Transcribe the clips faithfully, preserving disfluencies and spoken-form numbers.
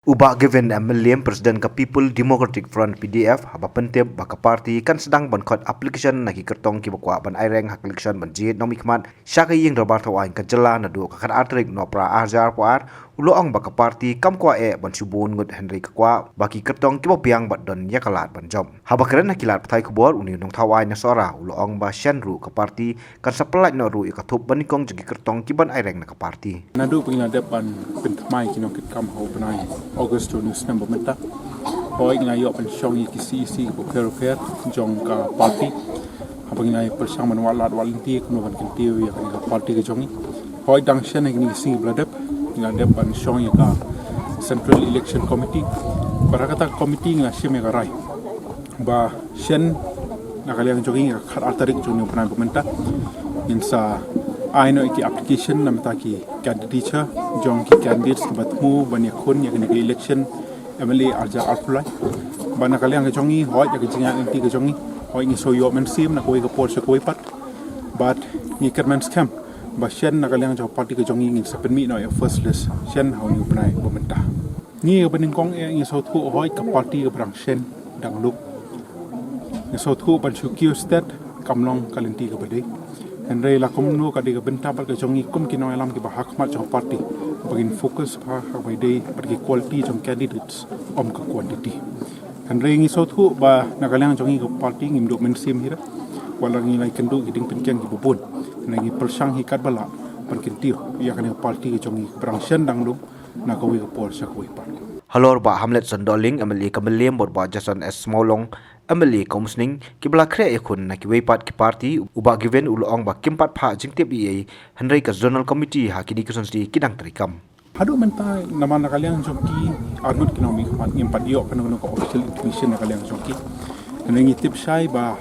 U Bah Given M Mylliem, President ka People Democratic Front P D F, haba pyntip ba ka party kan sdang ban khot application na ki kyrtong kiba kwah ban aireng ha ka election ban jied nongmihkhmat sha ka ïing dorbar thaw aiñ ka jylla naduh ka khatar tarik Nohprah arhajar arphew ar, u la ong ba ka party kam kwah eh ban shu bun ngut hynrei ka kwah ba ki kyrtong kiba biang bad don ïa ka lad ban jop. Haba kren ha ki lad pathai khubor, une u nongthaw aiñ na Sohra u la ong ba shen ruh ka party kan sa pyllait noh ruh ïa ka thup banyngkong jong ki kyrtong kiban aireng na ka party. Naduh ba ngi la dep ban pynthymmai ki nongkitkam ha u bnai August jong une u snem ba mynta, hooid ngi la ïoh ban shong ïa ki C E C kiba pher pher jong ka party. Haba ngi la pyrshang ban wad lad wad lynti kumno ban kyntiew ïa kane ka party ka jong ngi, hooid dang shen ha kine ki sngi ba la dep ngi la dep ban shong ïa ka Central Election Committee. Bad ha kata ka committee ngi la shim ïa ka rai ba shen na ka liang jong ngi, ka khatar tarik jong une u bnai ba mynta, ngin sa ai noh ïa ki application na bynta ki candidature jong ki candidates kiba thmu ban ïakhun ïa kane ka election M L A arhajar arphew lai. Bad na ka liang ka jong ngi, hooid ïa ka jingïaid lynti ka jong ngi, hooid ngi shu ïoh mynsiem na kawei ka por sha kawei pat. Bad ngi kyrmen skhem ba shen na ka liang jong ka party ka jong ngi ngin sa pynmih noh ïa ka first list shen ha une u bnai ba mynta. Ngi kaba nyngkong eh ngi sngewthuh hooid ka party kaba dang shen dang lum. Ngi sngewthuh ban shu kiew stet kam long ka lynti kaba dei. Hynrei la kumno ka dei ka bynta bad ka jong ngi kum ki nongïalam kiba ha khmat jong ka party ba ngin focus bha ha kaba ïadei bad ki quality jong candidates, ym ka quantity. Hynrei ngi sngewthuh ba na ka liang jong ngi ka party ngim duh mynsiem hi re. Wat la ngi la ïakynduh ki jingpynkhiah kiba bun, hynrei ngi pyrshang hi katba lah ban kyntiew ïa kane ka party ka jong ngi kaba dang shen dang lum na kawei ka por sha kawei pat. Halor Bah Hamlet Sohndohling, M L A ka Mylliem, bad Bah Jason S Mawlong, M L A ka Umsning, kiba la khreh ïakhun na kiwei pat ki party, u Bah Given u la ong ba kim pat phah jingtip ei ei, hynrei ka Zonal Committee ha kine ki constituency ki dang treikam. Haduh mynta namar na ka liang jong ki arngut ki nongmihkhmat ngim pat ïoh kano kano ka official intimation na ka liang jong ki. Hynrei ngi tip shai ba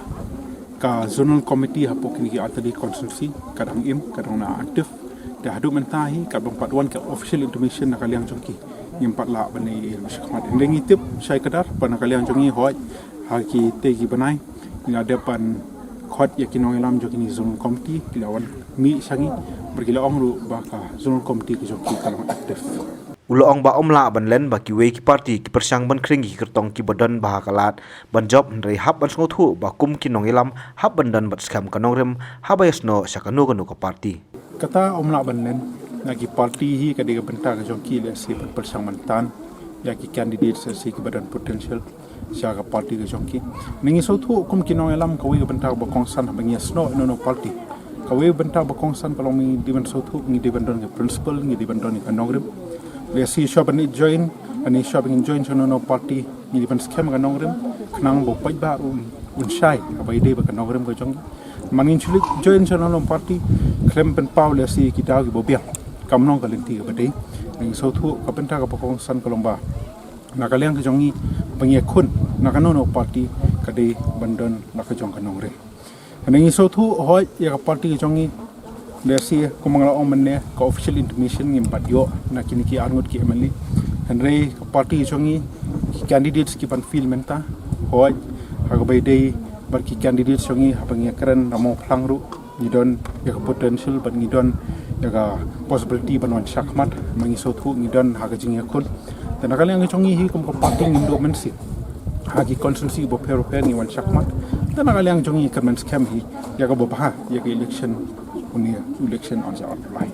ka Zonal Committee hapoh kine ki artylli constituency ka dang im, ka dang nang active. Te haduh mynta hi katba ym pat wan ka official intimation na ka liang jong ki, ngim pat lah ban ïa ïa shakhmat. Hynrei ngi tip shai kdar ba na ka liang jong ngi, hooid ha kitei ki bnai ngi la dep ban khot ïa ki nongïalam jong kine ki Zonal Committee, ki la wan mih sha ngi bad ki la ong ruh ba ka Zonal Committee ka jong ki ka long active. U la ong ba ym lah ban len ba kiwei ki party ki pyrshang ban khring ïa ki kyrtong kiba don bha ha ka lad ban jop, hynrei hap ban sngewthuh ba kum ki nongïalam hap ban don bad skhem ka nongrim haba ïasnoh sha kano kano ka party. Kata ym lah ban len na ki party hi ka dei ka bynta ka jong ki lehse ban pyrshang ban tan ïa ki candidates lehse kiba don potential sha ka party ka jong ki. Ngi sngewthuh kum ki nongïalam kawei ka bynta kaba kongsan haba ngi ïasnoh ïa kano kano party, kawei ka bynta kaba kongsan ka long ngi dei ban sngewthuh, ngi dei ban don ka principle, ngi dei ban don ka nongrim. Lehse shuwa ban join, lane shuwa ban join sha kano kano party, ngi dei ban skhem ka nongrim khnang ba u paidbah un, un shai haba ïadei bad ka nongrim ka jong ngi. Namar ngin shu leit join sha kano kano party khlem pynpaw lehse ki daw kiba biang, kam long ka lynti kaba dei. Ngi sngewthuh ka bynta kaba kongsan ka long ba na ka liang ka jong ngi ba ngi ïakhun na kano kano party ka dei ban don la ka jong ka nongrim. Hynrei ngi sngewthuh hooid ïa ka party ka jong ngi, lehse kumba nga la ong mynne, ka official intimation ngim pat ïoh na kine ki arngut ki M L A. Hynrei ka party ka jong ngi, ki candidates kiban field mynta, hooid ha kaba ïadei bad ki candidates jong ngi haba ngi ïakren na Mawphlang ruh ngi don ïa ka potential bad ngi don ïa ka possibility ban wan shakhmat. Namar ngi sngewthuh ngi don ha ka jingïakhun. Te na ka liang ka jong ngi hi kum ka party ngim duh mynsiem, ha ki constituency ba pher ba pher ngi wan shakhmat. Te na ka liang jong ngi kyrmen skhem hi ïa kaba bha ïa ka election, une election arhajar arphew lai.